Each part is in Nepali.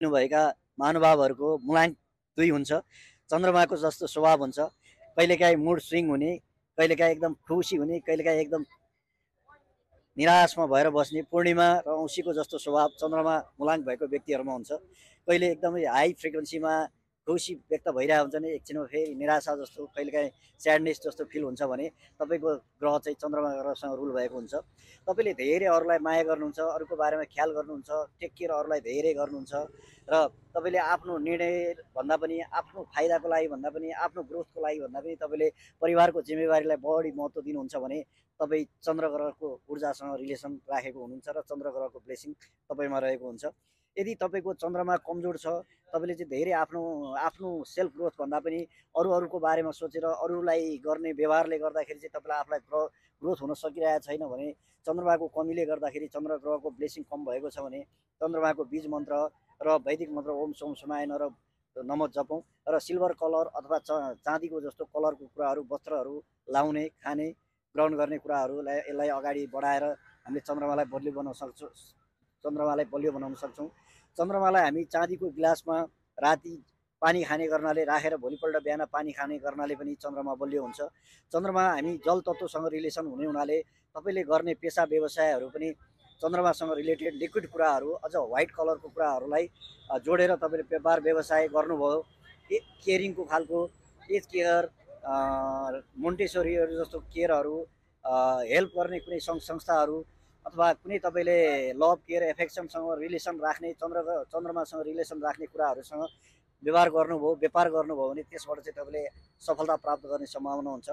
भएका महानुभावहरूको मुलाङ्क 2 हुन्छ। चन्द्रमाको जस्तो स्वभाव हुन्छ, कहिलेकाहीँ मुड स्विङ हुने, कहिलेकाहीँ एकदम खुसी हुने, कहिलेकाहीँ एकदम निराशमा भएर बस्ने। पूर्णिमा र औँसीको जस्तो स्वभाव चन्द्रमा मुलाङ्क भएको व्यक्तिहरूमा हुन्छ। कहिले एकदमै हाई फ्रिक्वेन्सीमा खुसी व्यक्त भइरहेको हुन्छ भने एकछिनमा फेरि निराशा जस्तो, कहिलेकाहीँ स्याडनेस जस्तो फिल हुन्छ भने तपाईँको ग्रह चाहिँ चन्द्रमा ग्रहसँग रुल भएको हुन्छ। तपाईँले धेरै अरूलाई माया गर्नुहुन्छ, अरूको बारेमा ख्याल गर्नुहुन्छ, टेक केयर अरूलाई धेरै गर्नुहुन्छ र तपाईँले आफ्नो निर्णय भन्दा पनि, आफ्नो फाइदाको लागि भन्दा पनि, आफ्नो ग्रोथको लागि भन्दा पनि तपाईँले परिवारको जिम्मेवारीलाई बढी महत्त्व दिनुहुन्छ भने तपाईँ चन्द्र ग्रहको ऊर्जासँग रिलेसन राखेको हुनुहुन्छ र चन्द्र ग्रहको ब्लेसिङ तपाईँमा रहेको हुन्छ। यदि तपाईँको चन्द्रमा कमजोर छ, तपाईँले चाहिँ धेरै आफ्नो आफ्नो सेल्फ ग्रोथ भन्दा पनि अरूको बारेमा सोचेर अरूलाई गर्ने व्यवहारले गर्दाखेरि चाहिँ तपाईँलाई आफूलाई ग्रोथ हुन सकिरहेको छैन भने, चन्द्रमाको कमीले गर्दाखेरि चन्द्र ग्रहको ब्लेसिङ कम भएको छ भने चन्द्रमाको बीज मन्त्र र वैदिक मन्त्र ओम सोम समायन र नम जपौँ र सिल्भर कलर अथवा चाँदीको जस्तो कलरको कुराहरू, वस्त्रहरू लाउने, खाने, ग्रहण गर्ने कुराहरूलाई यसलाई अगाडि बढाएर हामीले चन्द्रमालाई बलियो बनाउन सक्छौँ। चन्द्रमालाई हामी चाँदीको गिलासमा राति पानी खाने गर्नाले, राखेर भोलिपल्ट बिहान पानी खाने गर्नाले पनि चन्द्रमा बलियो हुन्छ। चन्द्रमा हामी जल तत्त्वसँग रिलेसन हुने हुनाले तपाईँले गर्ने पेसा व्यवसायहरू पनि चन्द्रमासँग रिलेटेड लिक्विड कुराहरू, अझ व्हाइट कलरको कुराहरूलाई जोडेर तपाईँले व्यापार व्यवसाय गर्नुभयो, केयरिङको खालको एज केयर, मोन्टेसोरीहरू जस्तो केयरहरू, हेल्प गर्ने कुनै सङ्घ संस्थाहरू अथवा कुनै तपाईँले लभ केयर एफेक्सनसँग रिलेसन राख्ने, चन्द्रमासँग रिलेसन राख्ने कुराहरूसँग व्यवहार गर्नुभयो, व्यापार गर्नुभयो भने त्यसबाट चाहिँ तपाईँले सफलता प्राप्त गर्ने सम्भावना हुन्छ।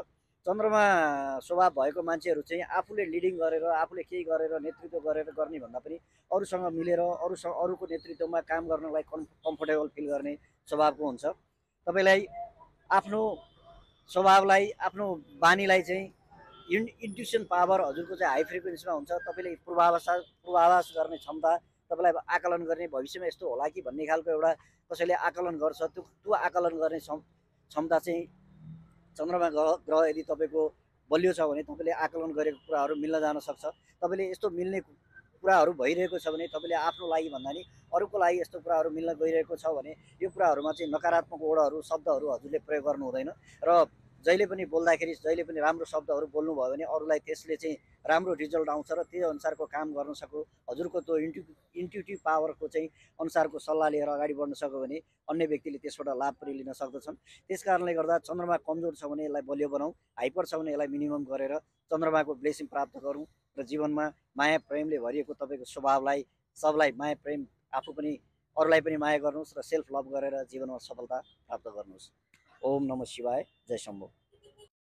चन्द्रमा स्वभाव भएको मान्छेहरू चाहिँ आफूले लिडिङ गरेर, आफूले केही गरेर, नेतृत्व गरेर गर्ने भन्दा पनि अरूसँग मिलेर अरूको नेतृत्वमा काम गर्नलाई कम्फोर्टेबल फिल गर्ने स्वभावको हुन्छ। तपाईँलाई आफ्नो स्वभावलाई, आफ्नो बानीलाई चाहिँ इन्ट्युसन पावर हजुरको चाहिँ हाई फ्रिक्वेन्सीमा हुन्छ। तपाईँले पूर्वाभास गर्ने क्षमता, तपाईँलाई आकलन गर्ने, भविष्यमा यस्तो होला कि भन्ने खालको एउटा कसैले आकलन गर्छ, त्यो आकलन गर्ने क्षमता चाहिँ चन्द्रमा ग्रह यदि तपाईँको बलियो छ भने तपाईँले आकलन गरेको कुराहरू मिल्न जान सक्छ। तपाईँले यस्तो मिल्ने कुराहरू भइरहेको छ भने तपाईँले आफ्नो लागि भन्दा नि अरूको लागि यस्तो कुराहरू मिल्न गइरहेको छ भने यो कुराहरूमा चाहिँ नकारात्मक वर्डहरू, शब्दहरू हजुरले प्रयोग गर्नु हुँदैन र जहिले पनि बोल्दाखेरि जहिले पनि राम्रो शब्दहरू बोल्नुभयो भने अरूलाई त्यसले चाहिँ राम्रो रिजल्ट आउँछ र त्यो अनुसारको काम गर्न सक्यो। हजुरको त्यो इन्ट्युटिभ पावरको चाहिँ अनुसारको सल्लाह लिएर अगाडि बढ्न सक्यो भने अन्य व्यक्तिले त्यसबाट लाभ पनि लिन सक्दछन्। त्यस कारणले गर्दा चन्द्रमा कमजोर छ भने यसलाई बलियो बनाऊ, हाइपर छ भने यसलाई मिनिमम गरेर चन्द्रमाको ब्लेसिङ प्राप्त गरौँ र जीवनमा माया प्रेमले भरिएको तपाईँको स्वभावलाई, सबलाई माया प्रेम, आफू पनि अरूलाई पनि माया गर्नुहोस् र सेल्फ लभ गरेर जीवनमा सफलता प्राप्त गर्नुहोस्। ओम नमः शिवाय। जय शम्भो।